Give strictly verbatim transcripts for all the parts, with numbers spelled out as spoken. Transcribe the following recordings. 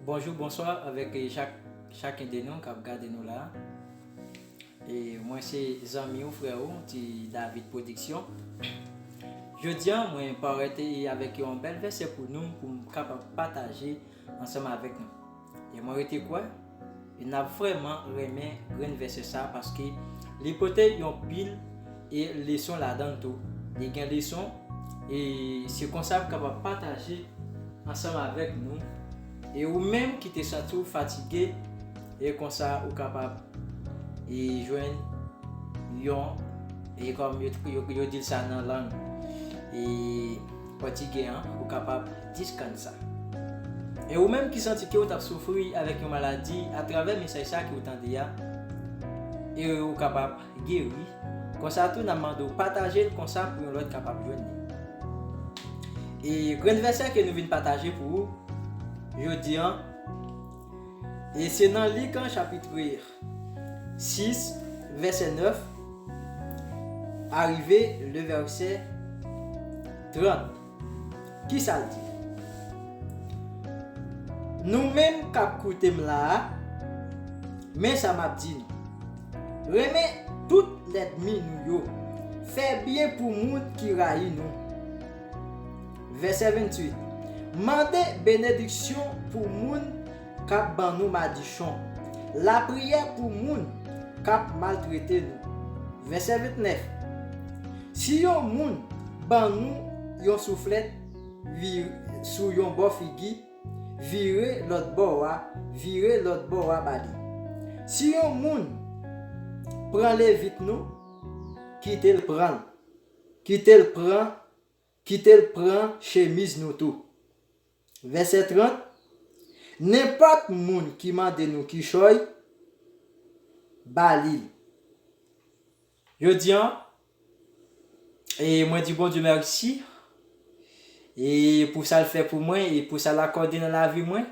Bonjou, bonswa avèk chak, chaken de nou k ap gade nou la. E mwen se zanmi w, frè w, Ti David Production. Jodi a, mwen parèt e avèk yon bèl vèsè pou nou, pou m kapab pataje ansanm avèk nou. E mwen rete kwè, e n ap vrèman renmen grenn vèsè sa, paske li pote yon pil e leson ladan l tou. Li gen leson, e se konsa m kapab pataje ansanm avèk nou. E ou menm ki te santi w fatige, e konsa ou kapab e jwenn yon, e kòm yo, yo, yo di l sa nan lang e pòtigè an, ou kapab diskansa. E ou menm ki santi ke w t ap soufri avèk yon maladi, atravè mesaj sa ke w tande a, e ou kapab geri. Konsa tou, n ap mande w pataje l konsa pou yon lòt kapab jwenn li. E grenn vèsè ke nou vin pataje pou ou jodi a, e se nan Lik an, chapit sis, vèsè nèf, arive le vèsè trant. Kisa l di? Nou menm k ap koute m la a, men sa m ap di nou. Renmen tout lènmi nou yo. Fè byen pou moun ki rayi nou. Vèsè venntuit. Mande benediksyon pou moun k ap ban nou madichon. Lapriyè pou moun k ap maltrete nou. Vèsè vennèf. Si yon moun ban nou yon souflèt, vi-, sou yon bò figi, vire lòt bò a, vire lòt bò a ba li. Si yon moun pran levit nou, kite l pran l. Kite l pran, kite l pran chemiz nou tou. Vèsè trant. Nenpòt moun ki mande nou kichòy, ba li l. Jodi a, e mwen di Bondye mèsi, e pou sa l fè pou mwen, e pou sa l akòde nan lavi mwen,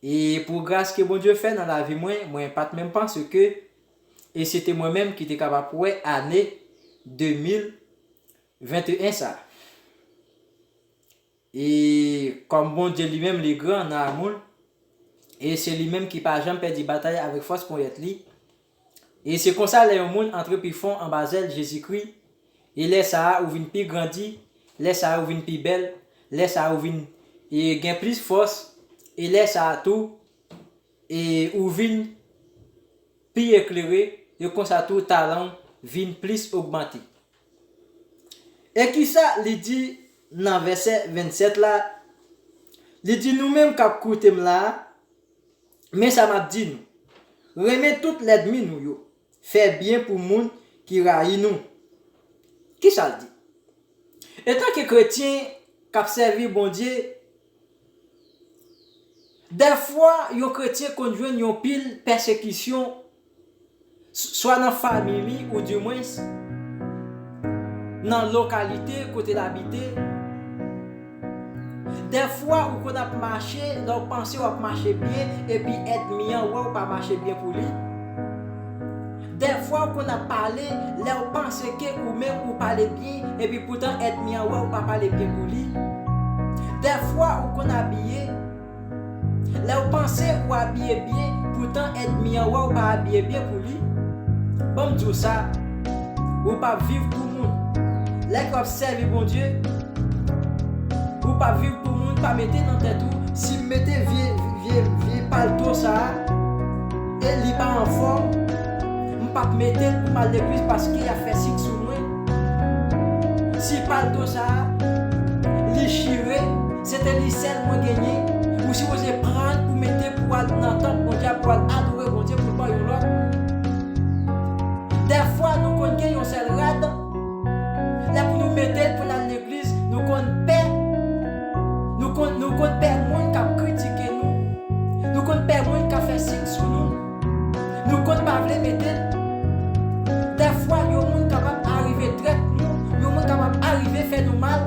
e pou gras ke Bondye fè nan lavi mwen, mwen pa t menm panse ke, e se te mwen menm ki te kapab wè ane de mil venteyen sa. E kòm Bondye li menm, li gran nan amou l, e se li menm ki pa janm pèdi batay avèk fòs ponyèt li. E se konsa, lè yon moun antre pi fon anba zèl Jezikri, e lè sa a ou vin pi grandi, lè sa a ou vin pi bèl, lè sa a ou vin, e, gen plis fòs, e lè sa a tou, e ou vin pi eklere, e konsa tou talan w vin plis ogmante. E kisa li di nan vèsè vennsèt la? Li di, nou menm k ap koute m la a, men sa m ap di nou. Renmen tout lènmi nou yo. Fè byen pou moun ki rayi nou. Kisa l di? Etanke kretyen k ap sèvi Bondye, dèfwa yon kretyen konn jwenn yon pil pèsekisyon, s-, swa nan fanmi li oudimwens nan lokalite kote l abite. Dèfwa ou konn ap mache, lè w panse w ap mache byen, epi ènmi an wè w pa mache byen pou li. Dèfwa ou konn ap pale, lè w panse ke ou menm ou pale byen, epi poutan ènmi an wè ou pa pale byen pou li. Dèfwa ou konn abiye, lè w panse ou abiye byen, poutan ènmi an wè ou pa abiye byen pou li. Ban m di w sa, ou p ap viv pou moun. Lè ke w ap sèvi Bondye, ou p ap viv pou moun, pa mete nan tèt ou, si m mete vye, vye, vye palto sa a, e li pa anfòm, m p ap mete l pou m al legliz paske y ap fè sik sou mwen. Si palto sa a, li chire, se te li sèl mwen genyen, ou sipoze pran l pou mete pou al nan tanp Bondye a, pou al adore Bondye, pou l pa yon lòt. Dèfwa, nou konn gen yon sèl rad, lè pou nou mete l pou n al legliz, nou konn pè, nou konn, nou konn pè moun k ap kritike nou, nou konn pè moun k ap fè sik sou nou, nou konn pa vle mete l. Dèfwa, yon moun kapab arive trèt nou, yon moun kapab arive fè nou mal.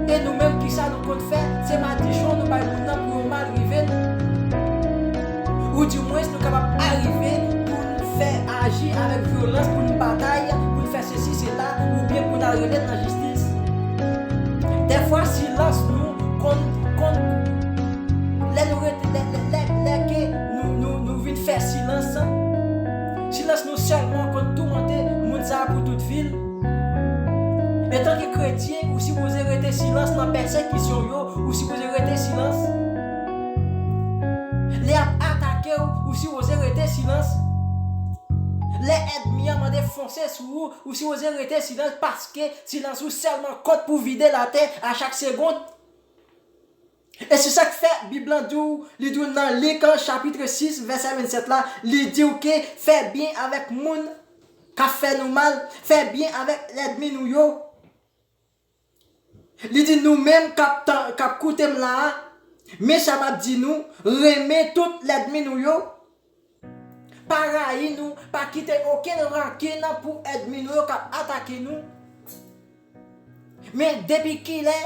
E nou menm, kisa nou konn fè? Se madichon nou bay moun nan pou yon mal rive n. Oudimwens, nou kapab arive pou n fè aji avèk vyolans, pou n batay, pou n fè sesi, sela, oubyen pou n al rele nan jistis. Dèfwa, silans nou konn, konn, yo, ou sipoze rete silans. Lè y ap atake w, ou sipoze rete silans. Lè ènmi an mande fonse sou ou, ou sipoze rete silans, paske silans ou sèlman kont pou vide latè a chak segonn. E se sa k fè Bib lan di w, li di w nan Lik chapit sis vèsè vennsèt la, li di w ke fè byen avèk moun k ap fè nou mal, fè byen avèk lènmi nou yo. Li di nou menm k ap tan, k ap koute m la a, men sa m ap di nou, renmen tout lènmi nou yo. Pa rayi nou, pa kite okenn rankin pou ènmi nou yo k ap atake nou. Men depi kilè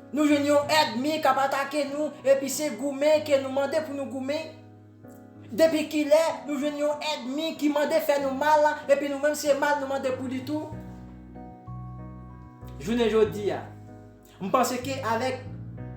nou jwenn yon ènmi k ap atake nou, epi se goumen ke nou mande pou nou goumen? Depi kilè nou jwenn yon ènmi ki mande fè nou mal, epi nou menm se mal nou mande pou li tou? Jounen jodi a, m panse ke avèk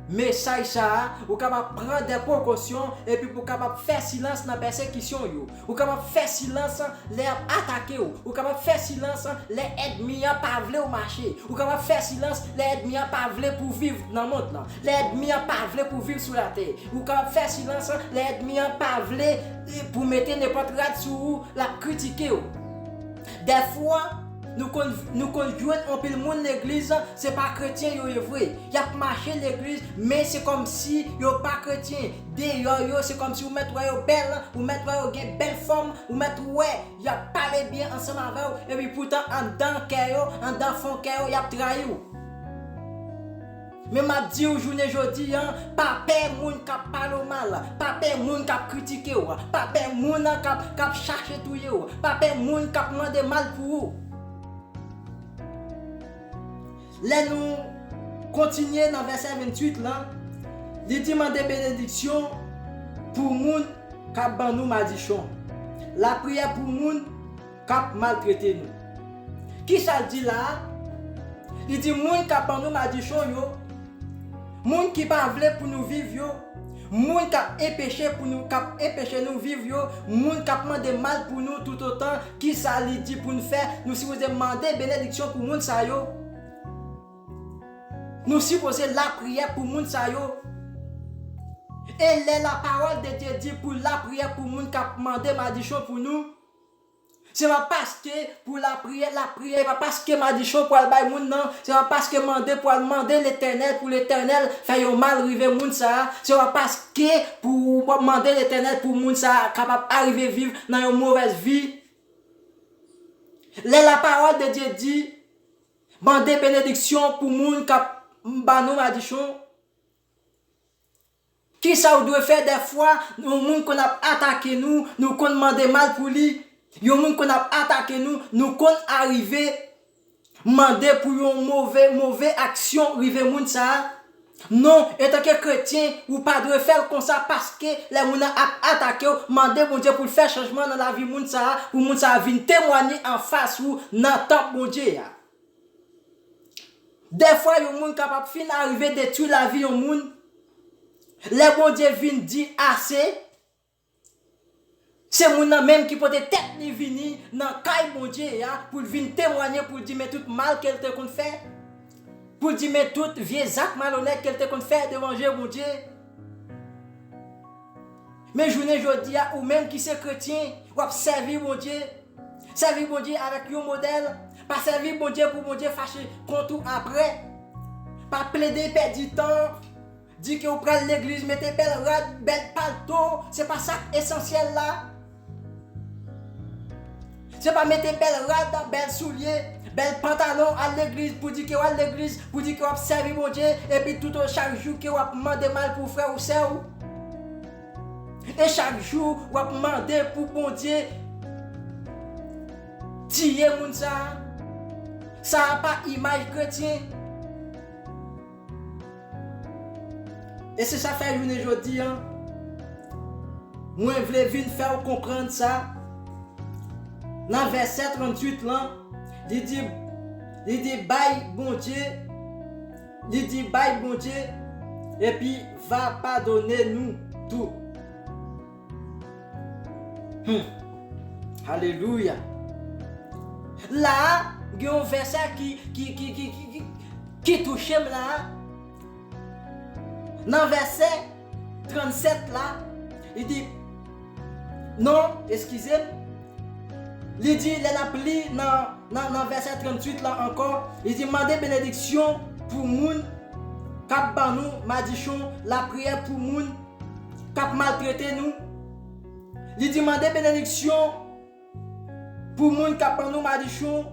mesaj sa a, ou kapab pran de prekosyon epi pou kapab fè silans nan pèsekisyon yo. Ou kapab fè silans lè y ap atake w. Ou kapab fè silans lè ènmi an pa vle w mache. Ou kapab fè silans lè ènmi an pa vle pou viv nan mond lan. Lè ènmi an pa vle pou viv sou latè. Ou kapab fè silans lè ènmi an pa vle, eh, pou mete nenpòt rad sou ou, l ap kritike w. Dèfwa, nou konn, nou konn jwenn anpil moun legliz, se pa kretyen yo ye vre. Y ap mache legliz, men se kòmsi yo pa kretyen. Deyò yo, se kòmsi ou mèt wè yo bèl, ou mèt wè yo gen bèl fòm, ou mèt wè y ap pale byen ansanm avè w, epi poutan anndan kè yo, anndan fon kè yo, y ap trayi w. Men m ap di w jounen jodi a, pa pè moun k ap pale w mal, pa pè moun k ap kritike w, pa pè moun k ap, k ap chache touye w, pa pè moun k ap mande mal pou ou. Lè nou kontinye nan vèsè venntuit lan, li di mande benediksyon pou moun k ap ban nou madichon. Lapriyè pou moun k ap maltrete nou. Kisa l di la a? Li di moun k ap ban nou madichon yo, moun ki pa vle pou nou viv yo, moun k ap enpeche pou nou, k ap enpeche nou viv yo, moun k ap mande mal pou nou toutotan, kisa li di pou n fè? Nou sipoze mande benediksyon pou moun sa yo. Nou sipoze lapriyè pou moun sa yo. E lè lapawòl de Dye di pou lapriyè pou moun k ap mande madichon pou nou, se pa paske pou lapriyè, lapriyè, se pa paske madichon pral bay moun nan, se pa paske mande pral mande Letènèl pou Letènèl fè yon mal rive moun sa a, se pa paske pou w ap mande Letènèl pou moun sa a kapab arive viv nan yon movèz vi. Lè lapawòl de Dye di, mande benediksyon pou moun k ap ban nou madichon. Kisa w dwe fè dèfwa yon moun konn ap atake nou, nou konn mande mal pou li? Yon moun konn ap atake nou, nou konn arive mande pou yon move, move aksyon rive moun sa a? Non, antanke kretyen, ou pa dwe fè l konsa, paske lè moun nan ap atake w, mande Bondye pou l fè chanjman nan lavi moun sa a, pou moun sa a vin temwanye anfas ou nan tanp Bondye a. Dèfwa, yon moun kapab fin arive detwi lavi yon moun. Lè Bondye vin di ase, se moun nan menm ki pote tèt li vini nan kay Bondye a pou l vin temwanye, pou l di men tout mal ke l te konn fè, pou l di men tout vye zak malonèt ke l te konn fè devan je Bondye. Men jounen jodi a, ou menm ki se kretyen, w ap sèvi Bondye. Sèvi Bondye avèk yon modèl. Pa sèvi Bondye pou Bondye fache kont ou apre. Pa plede pèdi tan. Di ke w pral legliz, mete bèl rad, bèl palto. Se pa sa k esansyèl la. Se pa mete bèl rad, bèl soulye, bèl pantalon, al legliz, pou di ke w al legliz, pou di ke w ap sèvi Bondye, epi tout chak jou ke w ap mande mal pou frè ou sè ou. E chak jou, w ap mande pou Bondye tiye moun sa a. Sa a pa imaj kretyen. E se sa fè jounen jodi a, mwen vle vin fè w konprann sa. Nan vèsè tranntuit lan, li di, li di bay Bondye, li di bay Bondye, epi va padone nou tou. Hmm. Alelouya. La a, gen yon vèsè ki, ki, ki, ki, ki, ki, ki touche m la a. Nan vèsè trannsèt la, li di, non, eskize m, li di, lè n ap li nan, nan, nan vèsè trantuit la ankò, li di, mande benediksyon pou moun k ap ban nou madichon, lapriyè pou moun k ap maltrete nou. Li di, mande benediksyon pou moun k ap ban nou madichon,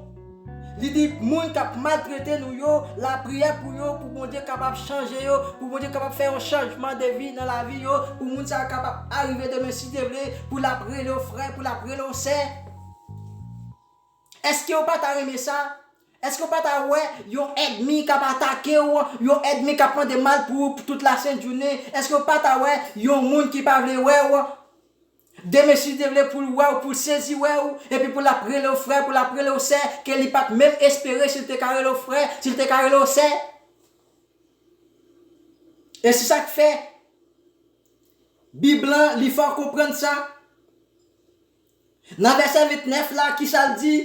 li di moun k ap maltrete nou yo, lapriyè pou yo, pou Bondye kapab chanje yo, pou Bondye kapab fè yon chanjman de vi nan lavi yo, pou moun sa a kapab arive demen si Dye vle, pou l ap rele w frè, pou l ap rele w sè. Èske w pa ta renmen sa? Èske w pa ta wè yon ènmi k ap atake w, yon ènmi k ap mande mal pou ou pou tout lasent jounen? Èske w pa ta wè yon moun ki pa vle wè w? Demen si Dye vle pou l wè w, pou l sezi wè w, epi pou l ap rele w frè, pou l ap rele w sè, ke li pa t menm espere si l te ka rele w frè, si l te ka rele w sè. E se sa k fè Bib lan, li fè w konprann sa. Nan vèsè vennèf la, kisa l di?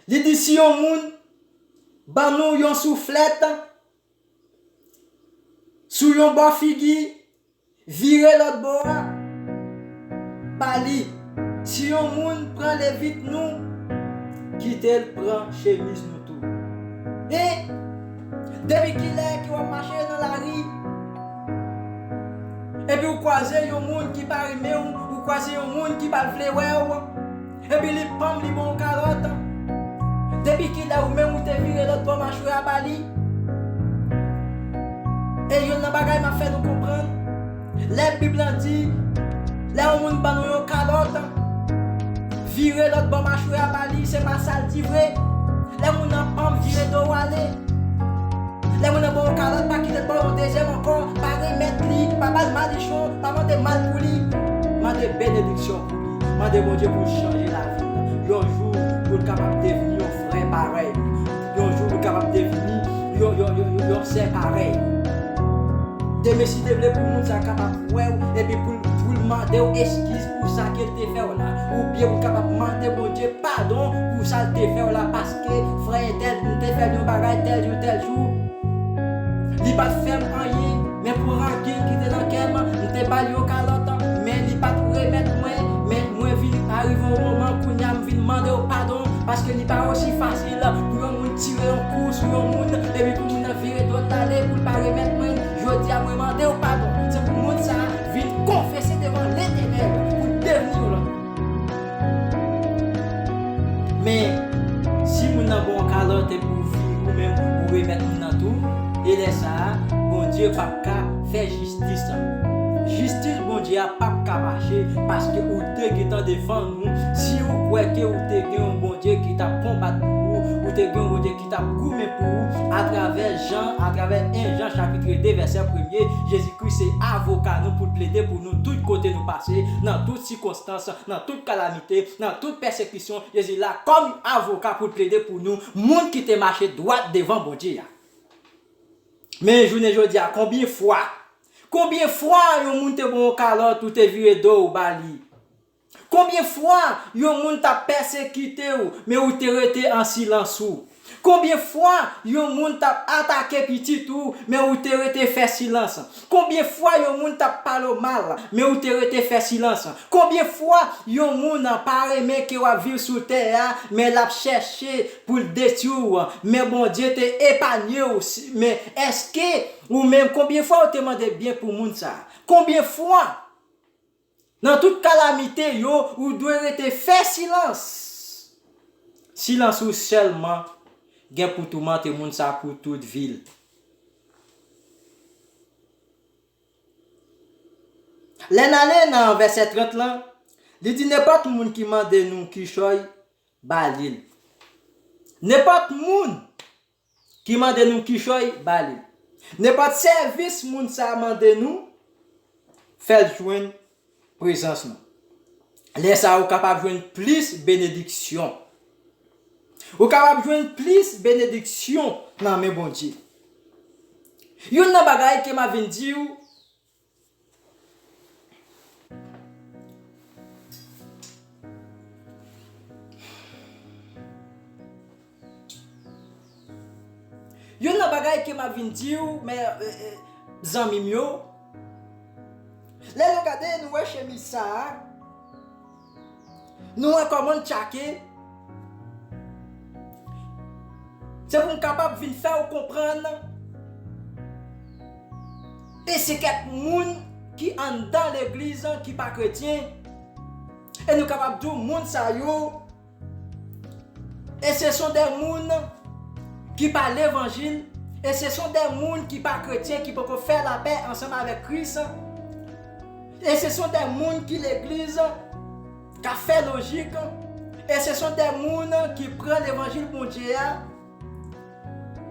Li di, si yon moun ban nou yon souflèt sou yon bò figi, vire lòt bò a ba li. Si yon moun pran levit nou, kite l pran chemiz nou tou. E depi kilè ke w ap mache nan lari, epi w kwaze yon moun ki pa renmen w, ou kwaze yon moun ki pa vle wè w, epi li panm, li ba w kalòt. Depi kilè ou menm ou te vire lòt bò machwè a ba li? E youn nan bagay m ap fè nou konprann, lè Bib lan di, lè yon moun ban nou yon kalòt, vire lòt bò machwè a ba li, se pa sa l di vre. Lè moun nan panm, vire do w ale. Lè moun nan ba w yon kalòt, pa kite l ba w yon dezyèm ankò, pa remèt li, pa ba l madichon, pa mande mal pou li. Mande benediksyon pou li. Mande Bondye pou l chanje lavi l. Yon jou, pou l kapab devni yon frè parèy nou. Yon jou, pou l kapab devni yon, yon, yon, yon, yon sè parèy nou. Demen si Dye vle pou moun sa kapab wè w, epi pou l, pou l mande w eskiz pou sa ke l te fè w la. Oubyen pou l kapab mande Bondye padon pou sa l te fè w la, paske frè entèl, m te fè l yon bagay tèl jou, tèl jou. Li pa t fè m anyen, men pou rankin ki te nan kè m, m te ba l yon kalòt, men li pa t remèt mwen, men mwen vin arive yon moman, kounye a m vin mande w padon, paske li pa osi fasil pou yon moun tire yon kou sou yon moun, epi pou moun nan vire do l ale, pou l pa remèt mwen. Jodi a, mwen mande w padon. Se pou moun sa a vin konfese devan Letènèl, pou l devni yon lòt moun. Men, si moun nan ba w kalòt epi w vire ou menm, ou remèt moun nan tou, e lè sa a, Bondye p ap ka fè jistis. Jistis Bondye a p ap ka mache, paske ou te gentan defann ou. Si ou kwè ke ou te gen yon Bondye ki t ap konbat pou ou, ou te gen yon Bondye ki t ap goumen pou ou, atravè Jan, atravè en Jan chapit de vèsè premye, Jezikri se avoka nou pou l plede pou nou tout kote nou pase, nan tout sikonstans, nan tout kalamite, nan tout pèsekisyon, Jezi la kòm avoka pou l plede pou nou, moun ki te mache dwat devan Bondye a. Men jounen jodi a, konbyen fwa, konbyen fwa yon moun te ba w kalòt, ou te vire do w ba li? Konbyen fwa yon moun t ap pèsekite w, men ou te rete an silans ou? Konbyen fwa yon moun t ap atake pitit ou, men ou te rete fè silans? Konbyen fwa yon moun t ap pale w mal, men ou te rete fè silans? Konbyen fwa yon moun pa renmen ke w ap viv sou tè a, men l ap chèche pou l detwi w, men Bondye te epanye w? Si, men èske ou menm, konbyen fwa ou te mande byen pou moun sa a? Konbyen fwa? Nan tout kalamite yo, ou dwe rete fè silans. Silans ou sèlman gen pou toumante moun sa pou tout vi l. Lè n ale nan vèsè trant lan, li di, nenpòt moun ki mande nou kichòy, ba li l. Nenpòt moun ki mande nou kichòy, ba li l. Nenpòt sèvis moun sa a mande nou, fè l jwenn prezans nou. Lè sa a, ou kapab jwenn plis benediksyon. Ou kapab jwenn plis benediksyon nan men Bondye. Youn nan bagay ke m ap vin di w, Youn nan bagay ke m ap vin di w, men, e, e, Zanmi m yo, lè nou gade, nou wè chemiz sa a, nou wè kòman l tchake. Se pou m kapab vin fè w konprann. E se kèk moun ki anndan legliz ki pa kretyen. E nou kapab di w moun sa yo, e se son de moun ki pa levanjil, e se son de moun ki pa kretyen, ki poko fè lapè ansanm avèk Kris. E se son de moun ki legliz ka fè lojik. E se son de moun ki pran levanjil Bondye a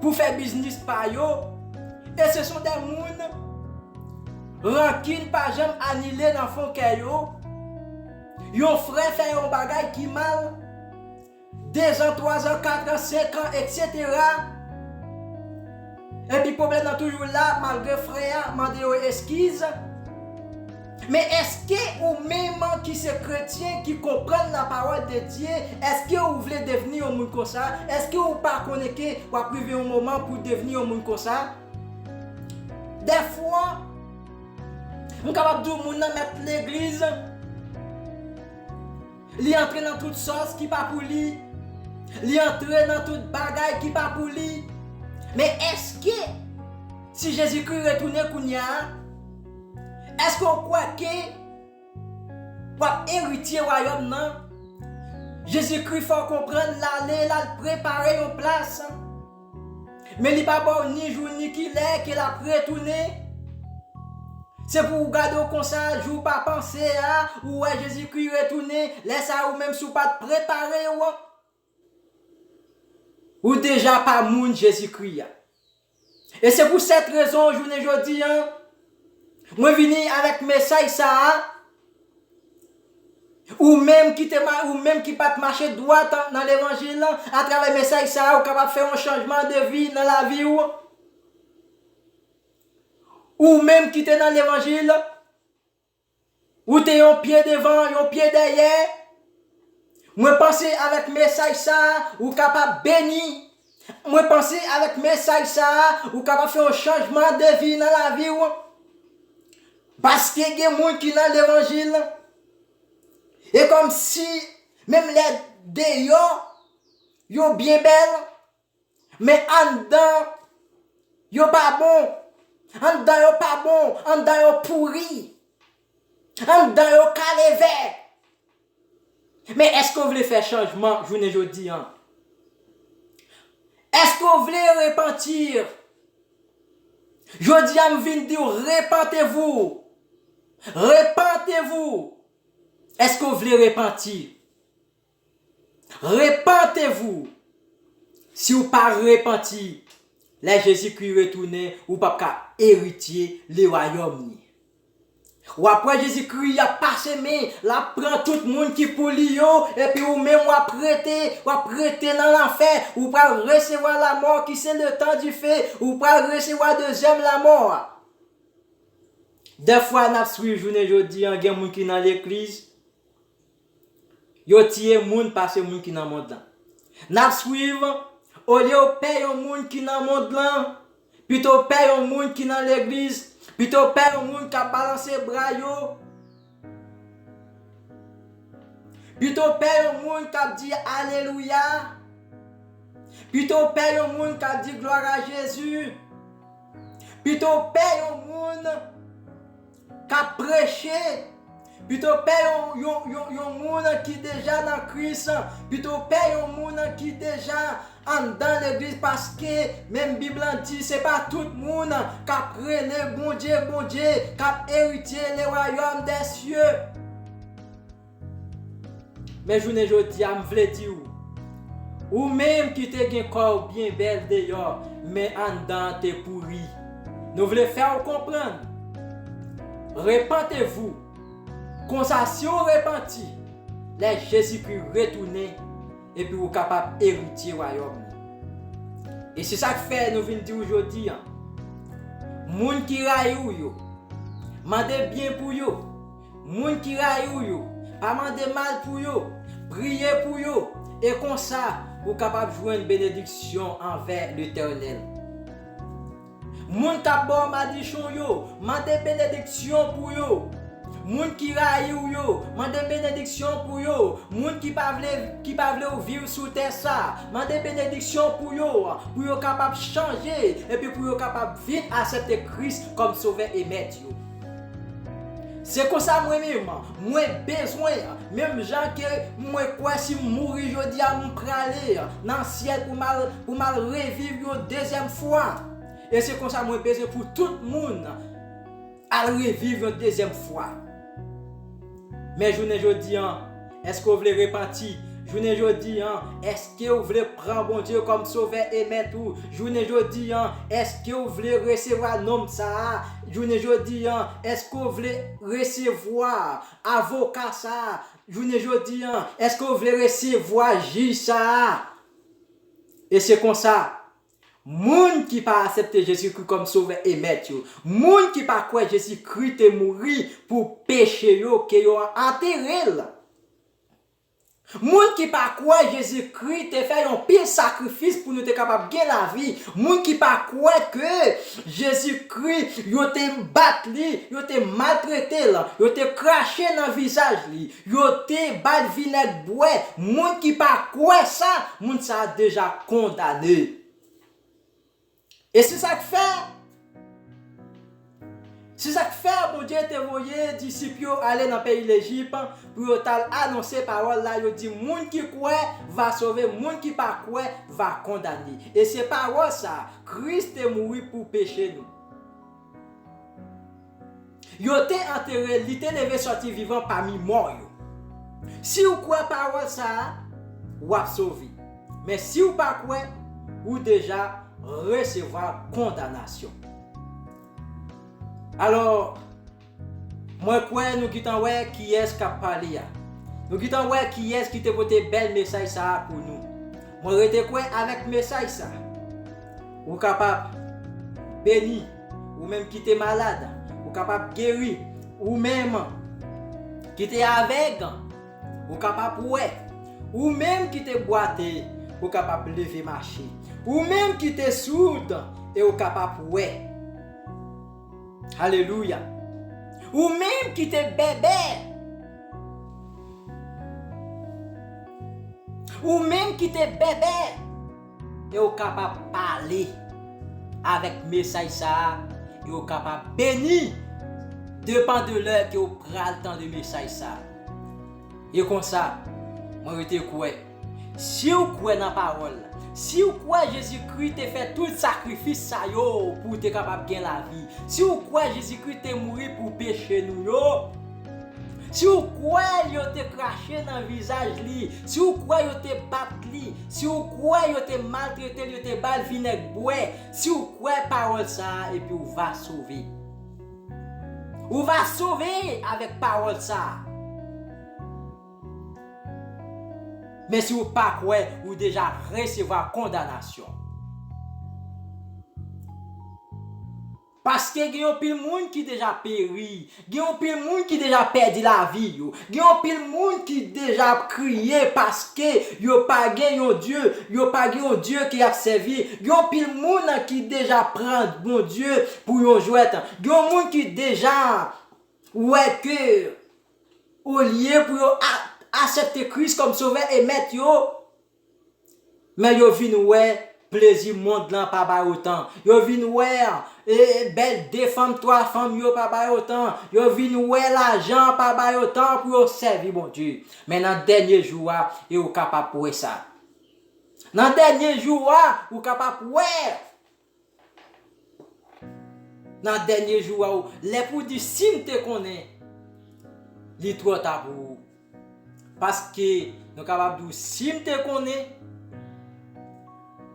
pou fè biznis pa yo. E se son de moun rankin pa janm anile nan fon kè yo. Yon frè fè yon bagay ki mal, dezan, twazan, katran, senkan, etsetera. Epi pwoblèm nan toujou la, malgre frè a mande yo eskiz. Men èske ou menm ki se kretyen, ki konprann la parole de Dieu, èske ou vle devni yon moun konsa? Èske ou pa konnen ke w ap rive yon moman pou devni yon moun konsa? Dèfwa, m kapab di w moun nan mèt legliz, li antre nan tout sòs ki pa pou li, li antre nan tout bagay ki pa pa pou li. Men èske, si Jezikri retounen kounye a, èske w kwè ke w ap eritye wayòm nan? Jezikri fè w konprann l ale, l al prepare yon plas. Men li pa ba w ni jou ni kilè ke l ap retounen. Se pou w gade w konsa, jou w pa panse a, ou wè Jezikri retounen, lè sa a ou menm si w pa t prepare w, ou deja pa moun Jezikri a. E se pou sèt rezon, jounen jodi a, mwen vini avèk mesaj sa a. Ou menm ki te ma-, ou menm ki pa t mache dwat nan levanjil, atravè mesaj sa a, ou kapab fè yon chanjman de vi nan lavi w. Ou menm ki te nan levanjil, ou te yon pye devan, yon pye dèyè. Mwen panse avèk mesaj sa a, ou kapab beni. Mwen panse avèk mesaj sa a, ou kapab fè yon chanjman de vi nan lavi w. Paske gen moun ki nan levanjil, e kòmsi menm lè deyò yo byen bèl, men anndan yo pa bon. Anndan yo pa bon, anndan yo pouri. Anndan yo kalevè. Men èske w vle fè chanjman jounen jodi a? Èske w vle repanti? Jodi a, m vin di w, repentez-vous. Repentez-vous. Èske w vle repanti? Repentez-vous. Si w pa repanti, lè Jezikri retounen, ou p ap ka eritye le wayòm li. W ap wè Jezikri ap pase men, l ap pran tout moun ki pou li yo, epi ou menm w ap rete, w ap rete nan lanfè, ou pral resevwa lamò ki se le tan dife, ou pral resevwa dezyèm lamò a. Dèfwa n ap swiv jounen jodi a, gen moun ki nan legliz, yo tiye moun pase moun ki nan mond lan. N ap swiv, olye w pè yon moun ki nan mond lan, pito w pè yon moun ki nan legliz, pito w pè yon moun k ap balanse bra yo, pito w pè yon moun k ap di alelouya, pito w pè yon moun k ap di glwa a Jezi, pito w pè yon moun k ap preche, pito pè yon, yon, yon, yon moun ki deja nan Kris, pito pè yon moun ki deja anndan legliz, paske menm Bib lan di se pa tout moun k ap rele Bondye, Bondye, k ap eritye le wayòm dè sye. Men jounen jodi a, m vle di w, ou menm ki te gen kò w byen bèl deyò, men anndan an te pouri. Nou vle fè w konprann. Repentez-vous. Konsa, si w repanti, lè Jezikri retounen, epi w kapab eritye wayòm nan. E se sa k fè nou vin di w jodi a, moun ki rayi w yo, mande byen pou yo. Moun ki rayi w yo, pa mande mal pou yo, priye pou yo, e konsa, ou kapab jwenn benediksyon anvè Letènèl. Moun k ap ba w madichon yo, mande benediksyon pou yo. Moun ki rayi w yo, mande benediksyon pou yo. Moun ki pa vle, ki pa vle w viv sou tè sa, mande benediksyon pou yo, pou yo kapab chanje, epi pou yo kapab vin aksepte Kris kòm Sovè e Mèt yo. Se konsa mwen menm, mwen bezwen, menm jan ke mwen kwè si m mouri jodi a, m prale nan syèl pou m al, pou m al reviv yon dezyèm fwa. E se konsa mwen bezwen pou tout moun al reviv yon dezyèm fwa. Men jounen jodi an, èske w vle repanti? Jounen jodi an, èske w vle pran Bondye kòm Sovè e Mèt ou? Jounen jodi an, èske w vle resevwa nonm sa a? Jounen jodi an, èske w vle resevwa avoka sa a? Jounen jodi an, èske w vle resevwa jij sa a? E se konsa, moun ki pa aksepte Jezikri kòm Sovè e Mèt yo, moun ki pa kwè Jezikri te mouri pou peche yo, ke yo antere l. Moun ki pa kwè Jezikri te fè yon pil sakrifis pou nou te kapab gen lavi. Moun ki pa kwè ke Jezikri, yo te bat li, yo te maltrete l, yo te krache nan vizaj li, yo te ba l vinèg bwè. Moun ki pa kwè sa, moun sa a deja kondane. E se sa k fè, se sa k fè Bondye te voye disip yo ale nan peyi Lejip pou yo t al anonse pawòl la, yo di, moun ki kwè va sove, moun ki pa kwè va kondane. E se pawòl sa, Kris te mouri pou peche nou. Yo te antere l, li te leve sòti vivan pami mò yo. Si w kwè pawòl sa a, w ap sove. Men si w pa kwè, ou deja resevwa kondanasyon. Alò, mwen kwè nou gentan wè kiyès k ap pale a. Nou gentan wè kiyès ki te pote bèl mesaj sa a pou nou. Mwen rete kwè avèk mesaj sa a, ou kapab beni. Ou menm ki te malad, ou kapab geri. Ou menm ki te avèg, ou kapab wè. Ou menm ki te bwate, ou kapab leve mache. Ou menm ki te soud, e ou kapab wè. Alelouya. Ou menm ki te bèbè, ou menm ki te bèbè, e ou kapab pale avèk mesaj sa a, e ou kapab beni, depan de lè ke ou pral tande mesaj sa a. E konsa, mwen rete kwè. Si w kwè nan pawòl la, si w kwè Jezikri te fè tout sakrifis sa yo pou w te kapab gen lavi, si w kwè Jezikri te mouri pou peche nou yo, si w kwè yo te krache nan vizaj li, si w kwè yo te bat li, si w kwè yo te maltrete l, yo te ba l vinèg bwè, si w kwè pawòl sa a, epi w va sove. Ou va sove avèk pawòl sa a. Men si w pa kwè, ou deja resevwa kondanasyon. Paske gen yon pil moun ki deja peri, gen yon pil moun ki deja pèdi lavi yo, gen yon pil moun ki deja ap kriye paske yo pa gen yon Dye, yo pa gen yon Dye ke y ap sèvi, gen yon pil moun ki deja pran Bondye pou yon jwèt, gen yon moun ki deja wè ke olye pou yo a-, aksepte Kris kòm Sovè e Mèt yo, men yo vin wè plezi mond lan pa ba yo tan. Yo vin wè, e, bèl de fanm, twa fanm yo pa ba yo tan. Yo vin wè lajan pa ba yo tan pou yo sèvi Bondye. Men nan dènye jou a, e ou kapab wè sa. Nan dènye jou a, ou kapab wè. Nan dènye jou a, ou, lè pou di, "Si m te konnen," li twò ta pou ou. Paske nou kapab di w, "Si m te konnen,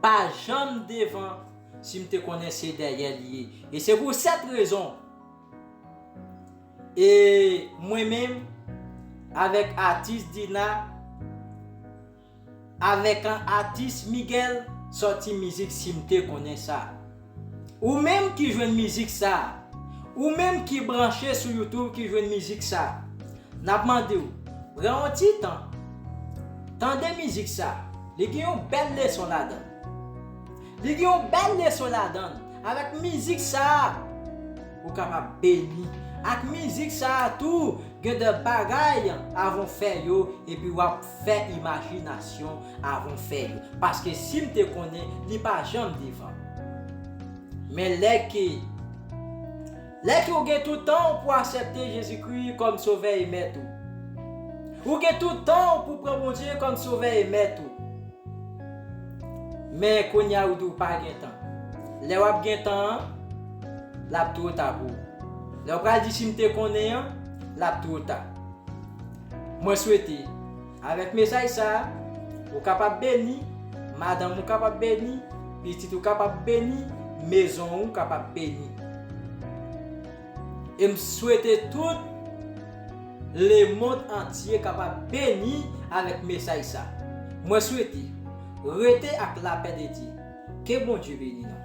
pa janm devan, si m te konnen se dèyè l ye." E se pou sèt rezon, e mwen menm, avèk atis Dina, avèk an atis Miguel, sòti mizik Si m te konnen sa. Ou menm ki jwenn mizik sa, ou menm ki branche sou YouTube ki jwenn mizik sa, n ap mande w, pran yon ti tan, tande mizik sa, li gen yon bèl leson ladan l. Li gen yon bèl leson ladan l. Avèk mizik sa a, ou kapab beni. Ak mizik sa a tou, gen de bagay avan w fè yo, epi w ap fè imajinasyon avan w fè yo. Paske si m te konnen, li pa janm devan m. Men lè ke, lè ke w gen tout tan w pou aksepte Jezikri kòm Sovè e Mèt ou. Ou gen tout tan w pou pran Bondye kòm Sovè e Mèt ou. Men kounye a ou di w pa gen tan. Lè w ap gen tan an, l ap twò ta pou ou. Lè w pral di si m te konnen an, l ap twò ta. Mwen swete, avèk mesaj sa a, ou kapab beni, madanm ou kapab beni, pitit ou kapab beni, mezon ou kapab beni. E m swete tout lemonn antye kapab beni avèk mesaj sa. Mwen swete, rete ak lapè de Dye. Ke Bondye beni nou.